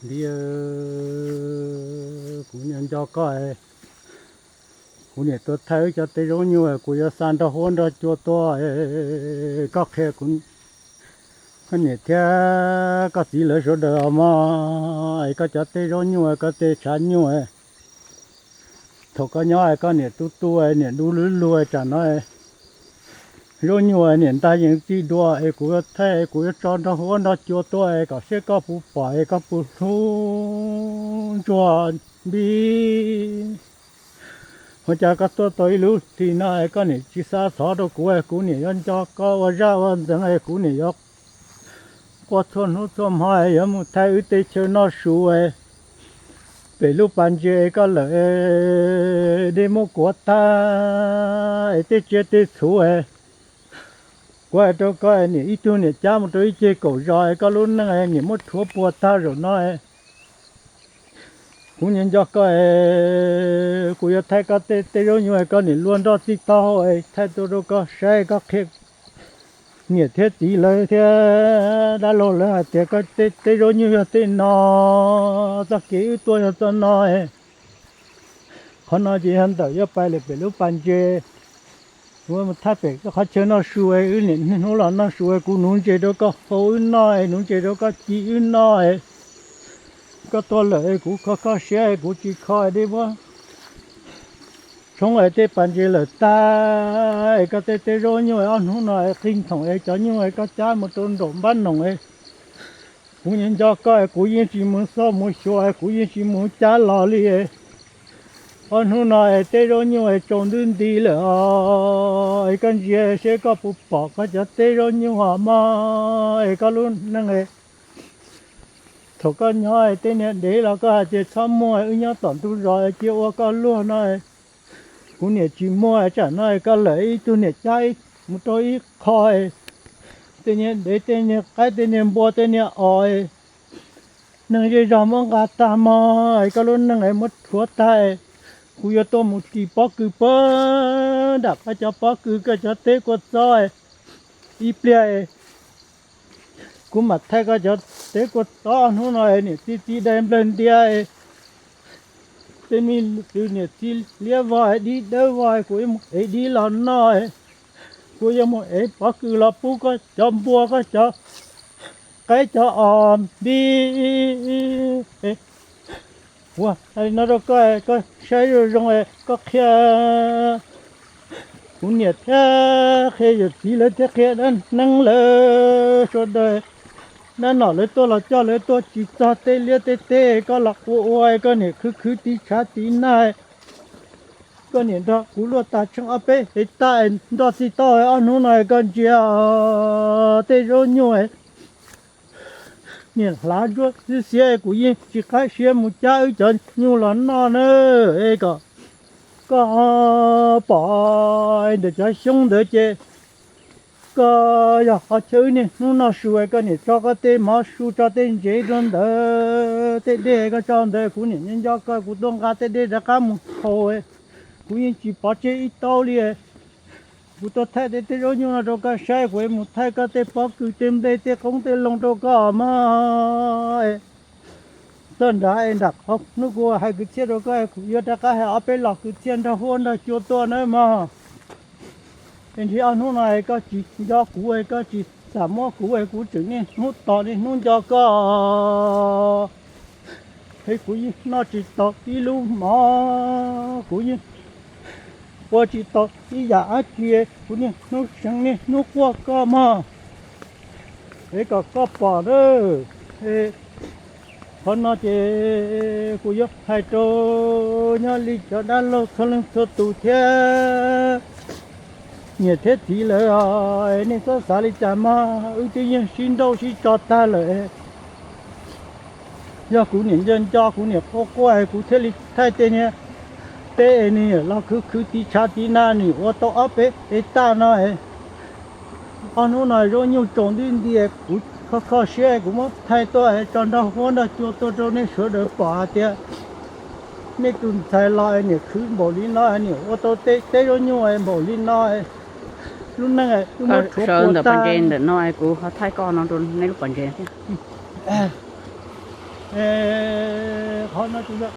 Ntiav, kuv nco nco koj, kuv niam tuaj thaij wb cov teb zaub nyuj, kuv yuav xa nrog huab nrog cua tuaj, koj qhia kuv, koj niam thiab koj txiv lawv sawv daws mog, es koj cov teb zaub nyuj, koj tej tshav nyuj, thaum koj nyob koj niam tub tub, niam dub lub lug tsam no zaub nyuj niam ntag yeej txij dua, es kuv yuav thaij, kuv yuav tso nrog huab nrog cua tuaj, kom saib koj puas pom, es koj puas hlub ntsuag nti. Ua cas koj tuaj tau ib lub hlis no, koj niam tsis xa xov rau kuv, kuv niam yuav nco koj ua zaj ua ntxeev, kuv niam yuav quaj txhua hnub txhua hmo, yuav mus thaij wb tej chaw noj su, pem lub pas ntses koj lawm, dej muab kuav tag, es tej tsiaj tej txhu, kuv hais rau koj, niam ib tug niam cab mus rau ib ceg kaum zos, koj lub neej niam muab rhuav puas tag zaum no. Kuv nco nco koj, kuv yuav thaij koj tej teb zaub nyuj, koj niam luaj nroj txij taub hau, thaij tuaj rau koj saib, koj qhia niam thiab txiv lawv thiab dab laug lawv hais tias koj tej teb zaub nyuj yog tej no, txoj kev wb tuaj yog txoj no. Qhov no ces yog ntawm yuav pais lawm pem lub pas ntses, kuv mus thaij pem qhov chaw noj su, wb niam niaj hnub los noj su, kuv nuv ntses rau koj hau wb noj, nuv ntses rau koj ci wb noj, koj tuaj lawm kuv kho kho siab, kuv tsis kho dej muab tshoob tej pas ntses lawm tag, es koj tej teb zaub nyuj ob hnub no qig nthoom, cov nyuj koj cab mus rau nraum npab noom, kuv nco nco koj, kuv yeej tsis mus xauj mus xyuas, kuv yeej tsis mus cab los li. Ob hnub no teb zaub nyuj tsaus ntuj nti lawm os, es koj ntsia seb koj puas pom koj cov teb zaub nyuj os mog, es koj lub neej. Thaum koj nyob tej niag dev los koj hais tias txhob muag, wb nyob tom ntug zos cia ua koj luag no, kuv niam tsis muag, tsam no koj lawm ib tug niam cab mus rau ib qho, tej niag dev tej niag qaib tej niag npua tej niag os, neeg zej zog muab nqa tag mog, koj lub neej muab rhuav tag, kuv yuav tuaj mus ris pob kws puag nram koj cov pob kws koj cov teb kua txob ib pliag, kuv mam thaij koj cov teb kua txob. Hnub no niam txiv txiv dai nplawg ntiab, tej me tw niam txiv liab vog dib dawb vog, kuv yuav mus ev dib los noj, kuv yuav mus ev pob kws los pub koj cov npua koj cov qaib cov os nti. Ua li no rau koj, koj saib zoo zoo, koj qhia kuv niam thiab qhia yawm txiv lawv thiab qhia dab neeg lawv sawv daws, dab nom lawv tuaj los coj lawv tuaj tsis txog tej liab tej teb, koj los ua ua koj niam khwv khwv tiv tshav tiv nag, koj niam nrog kuv luaj tas tsheej ob peb hev taj nroj txij tau ob hnub no koj ntsia tej zaub nyuj niam hlav ntsuab xiab xiab, kuv yeej tsis qab siab mus cab wb cov nyuj los noj na. Es kom koj pom ntawm cov xyoob ntawd ces koj yog qhov chaw wb niaj hnub noj su, koj niam tso koj tej mov su tso tej ntsev rau ntawd, tej dej koj tso ntawd, kuv niam nco nco koj, kuv tuaj nqa tej dej rov qab mus haus, kuv yeej tsis pov tseg ib taub li. Kuv tuaj thaij tej teb zaub nyuj no rau koj saib, kuv mus thaij koj tej pob kws tej nplej tej qoob tej loo rau koj mog. Txog nrad es nram qhov hnub kuv hais kwv txhiaj rau koj, kuv yuav rov qab hais ob peb los kwv txhiaj nrog huab nrog cua tuaj nawb mog. Es ntshe ob hnub no koj tsis nco kuv, koj tsis xam muab kuv, kuv tseem niaj hnub tos niaj hnub nco koj. Es kuv yeej noj tsis tau ib lub mov, kuv yeej ua tsis tau ib yam dab tsi, kuv niaj hnub seev niaj hnub quaj koj mog. Es kom koj pom na. Qhov no ces kuv yuav hais rau nyob li cov dab laug txhua leej txhua tus thiab niam thiab txiv lawm, nej txhob xav li cas mog, wb twb yeej sib nrauj sib tso tag lawm. Yog kuv niam nco nco, kuv niam quaj quaj, kuv thiaj li thaij tej niag teb es nws los khwv khwv tiv tshav tiv nag, nws ua tau ob peb hev taj no. Ob hnub no zaub nyuj tsaus ntuj nti, kuv kho kho siab kuv muab thaij tuaj tso nrog huab nrog cua tuaj rau nej sawv daws pom hais tias nej tus ntxhais los niam khwv npaum li no, niam ua tau tej teb zaub nyuj npaum li no. Lub neej wb muab rhuav puas tag ntawm no, kuv ho thaij koj no rau nej lub pas ntses thiab. no ces yog